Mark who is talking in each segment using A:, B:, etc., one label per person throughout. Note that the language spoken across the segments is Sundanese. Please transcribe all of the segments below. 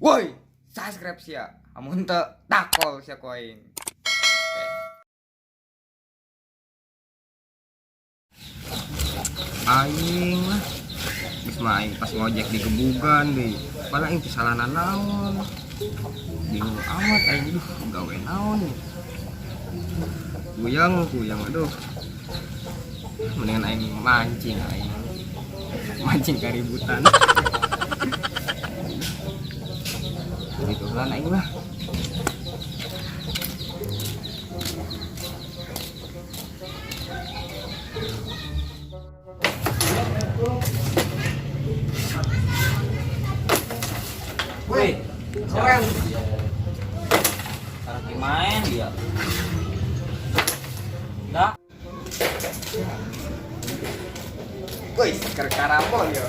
A: Woi, subscribe sia. Amun teu takol sia ku aing. Oke. Aing lah. Geus mah aing pas ngojek digebugan deui. Padahal aing teu salah naon. Bingung amat aing, duh, gawe naon nih. Kuyang, kuyang, aduh. Mendingan aing mancing aing. Mancing kaributan. Gitu lah aing lah.
B: Woi,
A: Keren.
B: lagi main dia. Dah.
A: Woi, keur karambol yo.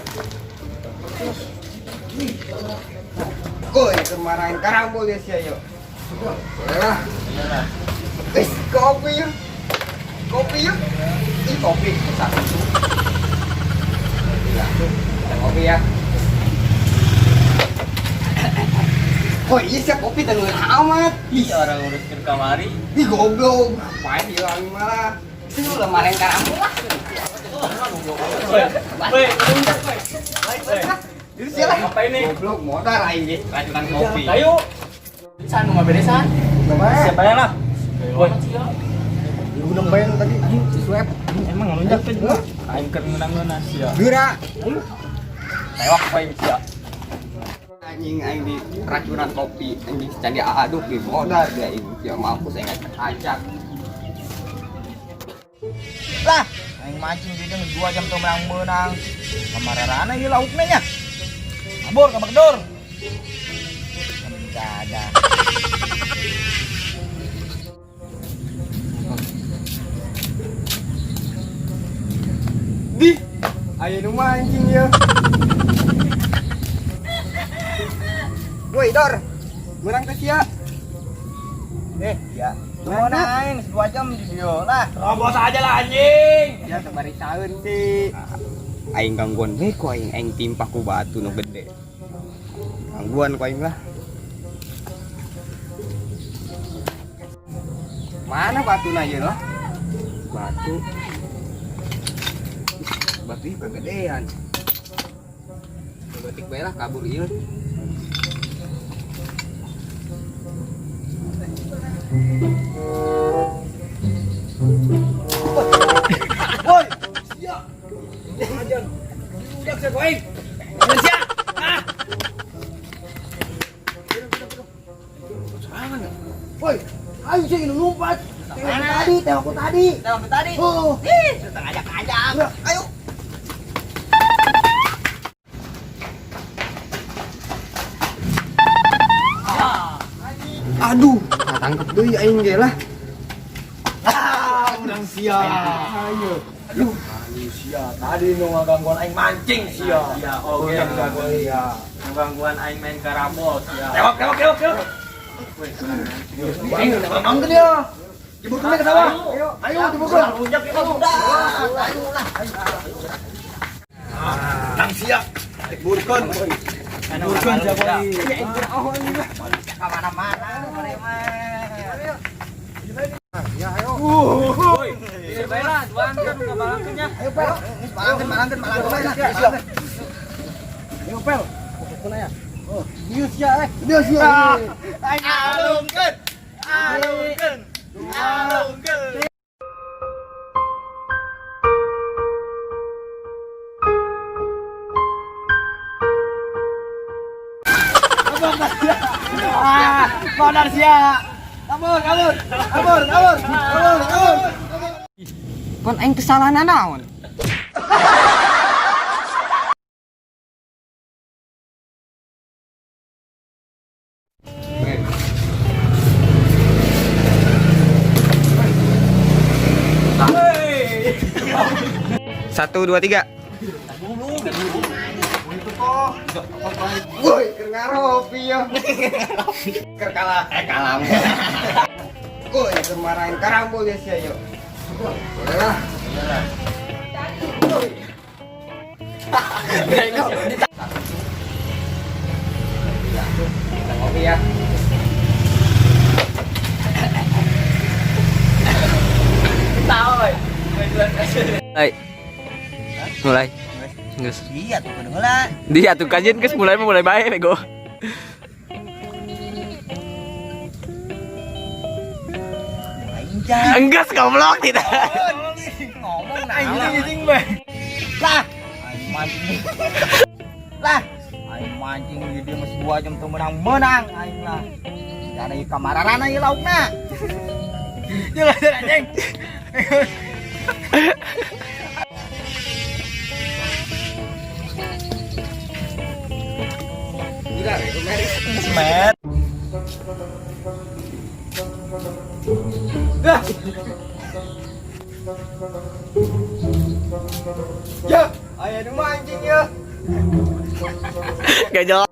A: Woi, keur marahin karambol ya sia yo. Boleh lah. Wis, kopi yo. Kopi yo. Ih, kopi satu. Iya, kita kopi ya. Woi, iya sia kopi teh ngeunah amat. Ih,
B: Ih, orang nguruskeun kamari.
A: Ih, goblok. Ngapain hilang malah. Itu udah marahin karambol lah.
B: Woi, woi, woi.
A: Jadi sia lah.
B: Apa ini?
A: Goblok, modal aing ge racunan kopi.
B: Ayo. San nu ngaberesan. Siapa ya lah? Woi,
A: Lu nembayan tadi di swab.
B: Emang ngelunjak tuh. Aing keur ngeunang-ngeunah sia.
A: Geura.
B: Tewak aing sia.
A: Anjing aing di racunan kopi, anjing can diaduk di modal dia aing. Ya mampus aing acak.
C: Lah, aing mancing di dieu 2 jam tuh menang-menang. Kamarana ieu laukna nya. Kabur ka bagdor. Ada.
A: Di, aya nu mancing ya. Woi, Dor. Menang teh sia.
C: Eh, ya. Mana aing 2 jam di dieu lah.
B: Terobos aja lah anjing.
A: Ya tebarisaeun sih. Aing gangguan we ku aing, aing timpa ku batu nu gede. Gangguan ku aing lah. Mana batuna ieu lah? Batu. Batu ieu kegedean. Batik bae lah kabur ieu.
C: Woi, sia. Ajan. Udah sia aing. Sia. Ah. Woi, ayo sih nu lompat. Tengok tadi, tengok tadi.
B: Tewak tadi.
C: Oh.
B: Ih, ajak-ajak.
C: Ayo.
A: Aduh, tangkep deui aing ge lah.
C: Ah, menang sia.
A: Ayo. Aduh,
C: Aduh sia, tadi nu ngagangguan aing mancing sia.
B: Ya, oke.
C: Gangguan sia.
B: Gangguan aing main karambol sia.
C: Tewak, tewak, tewak, tewak.
B: Woi,
C: Aing tewak dia. Jeburkeun ke sawah. Ayo, ayo jeburkeun.
B: Lunjak itu udah.
C: Ayo lah. Nang sia. Jeburkeun. Jeburkeun sia koi.
B: Kemana-mana
A: ya ayo.
B: Woi, siapa lah? Duaan kan ngabalangkeun nya.
C: Ayo, Pel. Balangkeun, balangkeun, balangkeun. Ayo, Pel. Oh, dieu sia eh. Dieu sia.
B: Alungkeun. Alungkeun. Alungkeun.
C: Ah, modal sia. Kabur, kabur. Kabur, kabur. Kabur, kabur.
A: Pan aing kesalahan naon? Satu, dua, tiga. Woi, keur ngaropi yo. Keur kalah, kalah. Woi, keur marahin karambol ya sia yo. Boleh lah. Woi. Bego. ya.
B: Tahu.
A: Mulai. Mulai. Geus.
C: Iya tuh kudu heula.
A: Dia tuh kajian geus mulai mah mulai bae bego.
C: Aing jang.
A: Enggas goblok tidak.
C: Ngomong nah. Anjing bae. Lah, aing mancing. Lah, aing mancing di dieu geus 2 jam teu menang-menang aing lah. Ada ieu kamararana ieu laukna. Jelas anjing.
A: Gila,
C: Smet.
A: Ya, aya nu mancing ya. Gak jelas.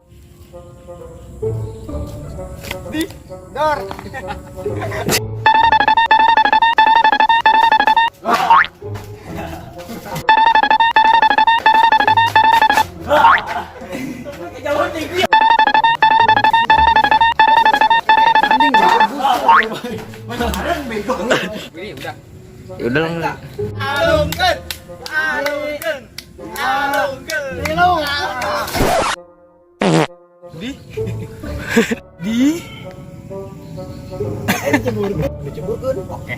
A: Di, dor. Ini udah. Ya udah lah.
C: Alungkeun. Alungkeun. Alungkeun. Lilung. Di. Di. Diceburkeun. Oke.